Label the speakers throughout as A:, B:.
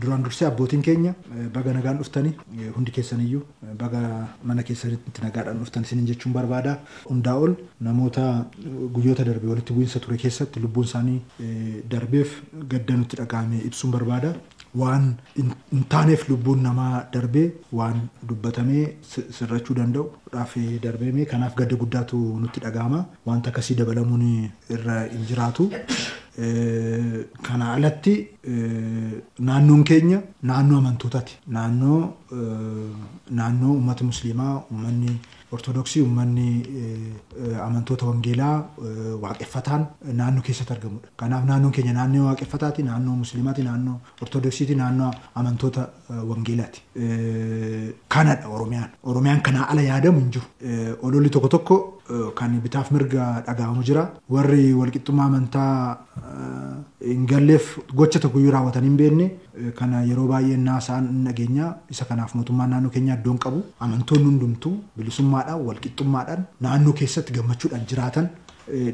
A: Duraan dursee abbootiin keenya baga nagaan dhuftanii, hundi keessaniyyuu baga mana keessanitti nagaadhaan dhuftan isiniin jechuun barbaada. Hundaa ol namoota guyyoota darbe walitti bu'iinsa ture keessatti lubbuun isaanii darbeef gadda nutti dhaga'ame ibsuun barbaada. Waan hin taaneef lubbuun namaa darbee waan dubbatamee sirrachuu danda'u dhaaf darbeeme, kanaaf gadda guddaatu nutti dhaga'ama. Wanta akkasii dabalamuun irra hin jiraatu. Kana alatti naannoon keenya naannoo amantootaati. Naannoo uummata musliimaa, uummanni ortodoksii, uummanni amantoota wangeelaa waaqeffataan naannoo keessatti argamudha. Kanaaf naannoon keenya naannoo waaqeffataati, naannoo musliimaati, naannoo ortodoksiiti, naannoo amantoota wangeelaati. Kanadha Oromiyaan. Oromiyaan kanaa ala yaadamu hin jiru. Ololli tokko tokko kan bitaaf mirga dhaga'amu jira. Warri walqixxummaa amantaa hin galleef gocha tokkoyyuu raawwatan hin beekne kana yeroo baay'ee naasaan nageenya isa kanaaf mootummaan naannoo keenyaa iddoon qabu. Amantoonni hundumtuu bilisummaadhaan walqixxummaadhaan naannoo keessatti gammachuudhaan jiraatan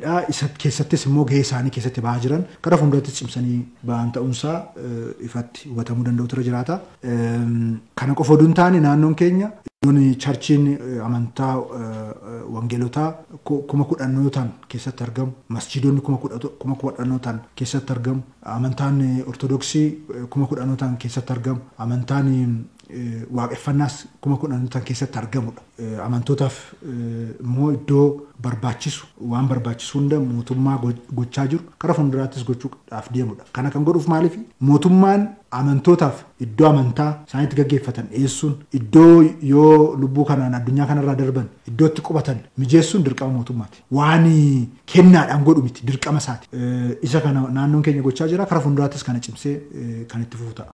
A: dha. Isa keessattis immoo gahee isaanii keessatti ba'aa jiran gara fuuldurattis cimsanii ba'an ta'uunsaa ifatti hubatamuu danda'utu irra jiraata. Kana qofa oduu hin taane, naannoon keenya iddoon churchiin amantaa wangeelotaa 10,000 keessatti argamu, masjiidonni 10,000 keessatti argamu, amantaan ortodoksii 10,000 keessatti argamu, amantaan waaqeffannaas 10,000 keessatti argamudha. Amantootaaf immoo iddoo barbaachisu, waan barbaachisu hunda mootummaa gochaa jiru, karaa fuulduraattis gochuudhaaf deemudha. Kana kan godhuuf maaliif mootummaan amantootaaf iddoo amantaa isaaniitti gaggeeffatan dhiyeessuun, iddoo yoo lubbuu kanaan addunyaa kanarraa darban iddoo itti qubatan mijeessuun dirqama mootummaati. Waan kennaadhaan godhu miti, dirqama isaati. Isa kana naannoon keenya gochaa jira, karaa fuulduraattis kana cimsee kan itti fufu ta'a.